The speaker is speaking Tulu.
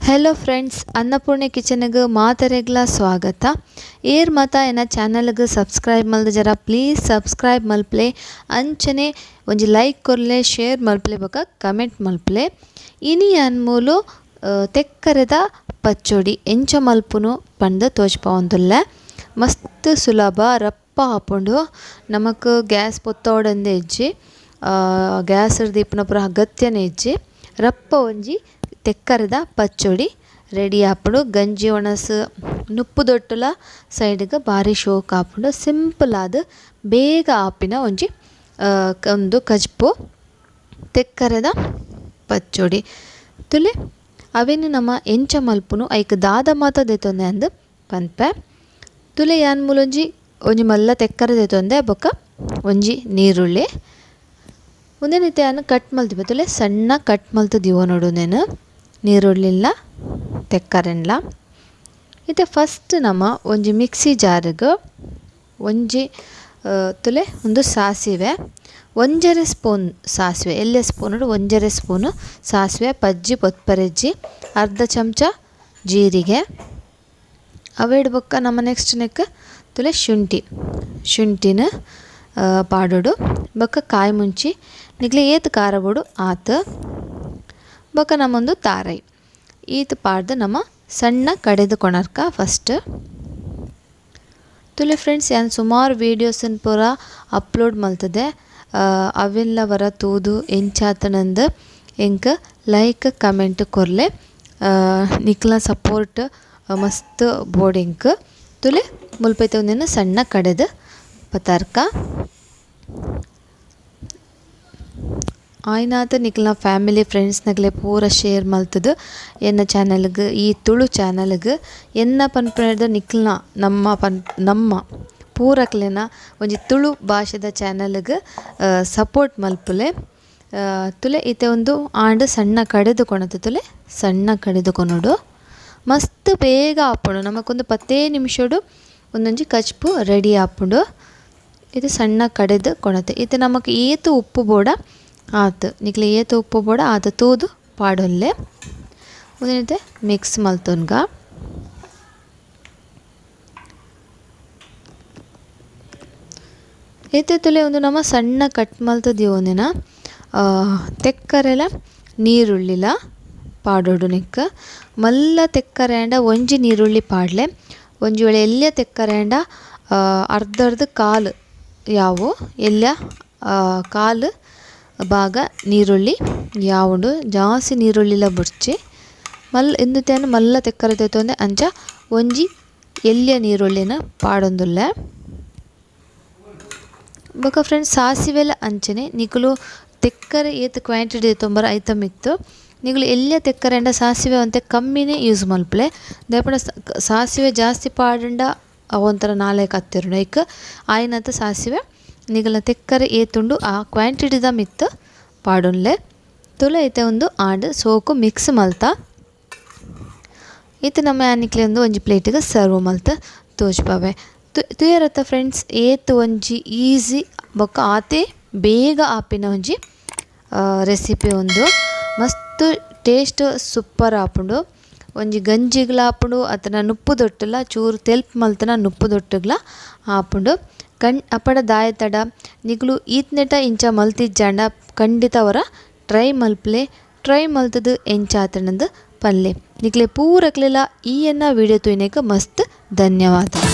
Hello friends, Annapurna ಕಿಚನ್ಗೆ ಮಾತರೆಗ್ಲ ಸ್ವಾಗತ. ಏರ್ ಮಾತ ಎನ್ನ ಚಾನಲ್ಗೆ ಸಬ್ಸ್ಕ್ರೈಬ್ ಮಲ್ದ ಜರ ಪ್ಲೀಸ್ ಸಬ್ಸ್ಕ್ರೈಬ್ ಮಲ್ಪ್ಲೆ, ಅಂಚನೆ ಒಂಜಿ ಲೈಕ್ ಕೊರ್ಲೆ, ಶೇರ್ ಮಲ್ಪ್ಲೆ ಬೊಕ ಕಮೆಂಟ್ ಮಲ್ಪ್ಲೆ. ಇನಿ ಅನ್ಮೂಲು ತೆಕ್ಕರೆದ ಪಚ್ಚೊಡಿ ಎಂಚ ಮಲ್ಪುನು ಪಂದ್ ತೋಜ್ಪಾವೊಂದುಲ್ಲೆ. ಮಸ್ತ್ ಸುಲಭ ರಪ್ಪ ಆಪುಂಡು. ನಮಕ್ ಗ್ಯಾಸ್ ಪೊತ್ತೋಡಂದೆ ಇಜ್ಜಿ, ಗ್ಯಾಸ್ ದೀಪುನ ಪೂರ ಅಗತ್ಯನೇ ಇಜ್ಜಿ. ರಪ್ಪ ಒಂಜಿ ತೆಕ್ಕರೆದ ಪಚ್ಚೊಡಿ ರೆಡಿ ಆಪುಂಡು. ಗಂಜಿ ಒಣಸು ನುಪ್ಪು ದೊಟ್ಟುಲ ಸೈಡ್ಗೆ ಬಾರಿ ಶೋಕ್ ಆಪುಂಡು. ಸಿಂಪಲ್ ಆದ್ ಬೇಗ ಆಪಿನ ಒಂಜಿ ಒಂದು ಕಜ್ಪು ತೆಕ್ಕರೆದ ಪಚ್ಚೊಡಿ. ತುಲೆ ಅವೆನ್ ನಮ ಎಂಚ ಮಲ್ಪುನು ಐಕ್ ದಾದ ಮಾತ ದೆತೊಂದೆ ಅಂದ್ ಪನ್ಪೆ. ತುಲೆ ಯಾನ್ ಮೂಲೊಂಜಿ ಒಂಜಿ ಮಲ್ಲ ತೆಕ್ಕರೆ ದೆತೊಂದೆ ಬೊಕ್ಕ ಒಂಜಿ ನೀರುಳ್ಳಿ ಉಂದೆನಿತ್ತೆ ಯಾನ್ ಕಟ್ ಮಲ್ತಿಪೆ. ತುಲೆ ಸಣ್ಣ ಕಟ್ ಮಲ್ತ್ ದೀವೊನೊಡು ಉಂದೆನ್ ನೀರುಳ್ಳಿಲ ತೆಕ್ಕರೆನ್ಲ. ಇತ್ತೆ ಫಸ್ಟ್ ನಮ ಒಂಜಿ ಮಿಕ್ಸಿ ಜಾರ್ಗ್ ಒಂಜಿ ತುಲೆ ಒಂದು ಸಾಸಿವೆ, ಒಂಜರೆ ಸ್ಪೂನ್ ಸಾಸಿವೆ, ಎಲ್ಲೆ ಸ್ಪೂನ್ ಒಂಜರೆ ಸ್ಪೂನ್ ಸಾಸಿವೆ, ಪಜ್ಜಿ ಪೊತ್ಪರೆಜ್ಜಿ, ಅರ್ಧ ಚಮಚ ಜೀರಿಗೆ. ಅವೇಡ್ ಬೊಕ್ಕ ನಮ್ಮ ನೆಕ್ಸ್ಟ್ ನೆಕ್ ತುಲೆ ಶುಂಠಿ, ಶುಂಠಿನ ಪಾಡೊಡು. ಬೊಕ್ಕ ಕಾಯಿ ಮುಂಚಿ ನಿಕ್ಲೆ ಏತ್ ಖಾರ ಬೋಡು ಆತ್. ಬೊಕ್ಕ ನಮ್ಮೊಂದು ತಾರೈ ಈತ್ ಪಾಡ್ದು ನಮ್ಮ ಸಣ್ಣ ಕಡೆದು ಕೊಣರ್ಕ ಫಸ್ಟ್. ತುಲೆ ಫ್ರೆಂಡ್ಸ್, ಯಾನ್ ಸುಮಾರು ವೀಡಿಯೋಸನ್ ಪೂರ ಅಪ್ಲೋಡ್ ಮಲ್ತದೆ. ಅವೆಲ್ಲ ವರ ತೂದು ಎಂಚಾತನಂದು ಎಂಕ್ ಲೈಕ್ ಕಮೆಂಟ್ ಕೊರ್ಲೆ. ನಿಕ್ಲ ಸಪೋರ್ಟ್ ಮಸ್ತ್ ಬೋಡು ಎಂಕ್. ತುಲೆ ಮುಲ್ಪೈತೆ ಒಂದೆನ್ ಸಣ್ಣ ಕಡೆದು ಪತಾರ್ಕ. ಆಯ್ನಾತ ನಿಕ್ಲ್ನ ಫ್ಯಾಮಿಲಿ ಫ್ರೆಂಡ್ಸ್ ನಗಲೆ ಪೂರ ಶೇರ್ ಮಲ್ತದು ಎನ್ನ ಚಾನಲ್ಗ್, ಈ ತುಳು ಚಾನಲ್ಗ್ ಎನ್ನ ಪನ್ಪುನೆರ್ದ್ ನಿಕ್ಲ್ನ ನಮ್ಮ ನಮ್ಮ ಪೂರಕ್ಲೆನ ಒಂಜಿ ತುಳು ಭಾಷೆದ ಚಾನಲ್ಗ್ ಸಪೋರ್ಟ್ ಮಲ್ಪುಲೆ. ತುಲೆ ಇತ್ತೆ ಒಂದು ಆಂಡ್ ಸಣ್ಣ ಕಡೆದು ಕೊಣತು. ತುಲೆ ಸಣ್ಣ ಕಡೆದು ಕೊನೊಡು ಮಸ್ತ್ ಬೇಗ ಆಪುಂಡು. ನಮಕೊಂದು 10 ನಿಮಿಷಡು ಒಂದೊಂಜಿ ಕಚ್ಪು ರೆಡಿ ಆಪುಂಡು. ಇದು ಸಣ್ಣ ಕಡೆದು ಕೊಣತೆ. ಇತ್ತೆ ನಮಕ್ ಏತ್ ಉಪ್ಪು ಬೋಡ ಆತು, ನಿಕ್ಲೆ ಏತ್ ಉಪ್ಪು ಬೋಡ ಆತು ತೂದು ಪಾಡೊಲ್ಲೆ. ಉಂದೆನಿತ್ತೆ ಮಿಕ್ಸ್ ಮಲ್ತೊನ್ಗ. ಇತ್ತೆ ತುಲೆ ಒಂದು ನಮ ಸಣ್ಣ ಕಟ್ ಮಲ್ತ್ ದೀವೊಂದಿನ ತೆಕ್ಕರೆಲ ನೀರುಳ್ಳಿಲ ಪಾಡೊಡು. ನೆಕ್ ಮಲ್ಲ ತೆಕ್ಕರೆ ಆಂಡ ಒಂಜಿ ನೀರುಳ್ಳಿ ಪಾಡ್ಲೆ. ಒಂಜಿ ವೇಳೆ ಎಲ್ಯ ತೆಕ್ಕರೆ ಆಂಡ ಅರ್ಧ ಅರ್ಧ ಕಾಲು ಯಾವು ಎಲ್ಯ ಕಾಲು ಭಾಗ ನೀರುಳ್ಳಿ ಯಾವುಂಡು. ಜಾಸ್ತಿ ನೀರುಳ್ಳಿಲ ಬೊಡ್ಚಿ. ಮಲ್ಲ ಇಂದುತ್ತೇನು ಮಲ್ಲ ತೆಕ್ಕರೆ ತೇತೊಂದೆ ಅಂಚ ಒಂಜಿ ಎಲ್ಯ ನೀರುಳ್ಳಿನ ಪಾಡೊಂದುಲ್ಲೆ. ಬೊಕ ಫ್ರೆಂಡ್ಸ್ ಸಾಸಿವೆಲ ಅಂಚನೆ ನಿಕುಲು ತೆಕ್ಕರೆ ಏತ್ ಕ್ವಾಂಟಿಟಿ ದೆತೊಂಬರ ಐತ ಮಿತ್ತ್. ನಿಕುಲು ಎಲ್ಯ ತೆಕ್ಕರೆ ಆಂಡ ಸಾಸಿವೆ ಒಂತೆ ಕಮ್ಮಿನೇ ಯೂಸ್ ಮಲ್ಪುಲೆ. ದಾಯೆಪಂಡ ಸಾಸಿವೆ ಜಾಸ್ತಿ ಪಾಡಂಡ ಅವೊಂಥರ ನಾಲಾಯ್ಕ್ ಆತಿರುಂಡು. ಐಕ್ ಆಯಿನತ ಸಾಸಿವೆ ನಿಕಲ್ನ ತೆಕ್ಕರೆ ಏತುಂಡು ಆ ಕ್ವಾಂಟಿಟಿದ ಮಿತ್ತ್ ಪಾಡೊನ್ಲೆ. ತುಲೆ ಇತ್ತೆ ಒಂದು ಆಂಡ್ ಸೋಕು ಮಿಕ್ಸ್ ಮಲ್ತ. ಇತ್ತೆ ನಮ್ಮ ಯಾನಿಕ್ಲೆ ಒಂದು ಒಂಜಿ ಪ್ಲೇಟಿಗೆ ಸರ್ವ್ ಮಲ್ತ್ ತೋಜ್ಪಾವೆ. ತೂಯರತ್ತ ಫ್ರೆಂಡ್ಸ್, ಏತ್ ಒಂಜಿ ಈಸಿ ಬೊಕ್ಕ ಆತೆ ಬೇಗ ಆಪಿನ ಒಂಜಿ ರೆಸಿಪಿ ಉಂದು. ಮಸ್ತ್ ಟೇಸ್ಟ್ ಸೂಪರ್ ಆಪುಂಡು. ಒಂಜಿ ಗಂಜಿಗ್ಲ ಆಪುಂಡು, ಅತ್ತನ ನುಪ್ಪು ದೊಟ್ಟುಲ ಚೂರು ತೆಲ್ಪ್ ಮಲ್ತನ ನುಪ್ಪು ದೊಟ್ಟುಗ್ಲ ಆಪುಂಡು. ಅಪಡ ದಾಯೆತಡ ನಿಕುಲು ಈತ್ನೆಟ ಇಂಚ ಮಲ್ತಿಜ್ಜಾಂಡ ಖಂಡಿತ ಅವರ ಟ್ರೈ ಮಲ್ಪುಲೆ. ಟ್ರೈ ಮಲ್ತದು ಎಂಚಾತನಂದು ಪಲ್ಲೆ. ನಿಕ್ಲೆ ಪೂರಕ್ಲೆಲ ಈ ಎನ್ನ ವೀಡಿಯೋ ತೂಯಿನೆಕ್ ಮಸ್ತ್ ಧನ್ಯವಾದ.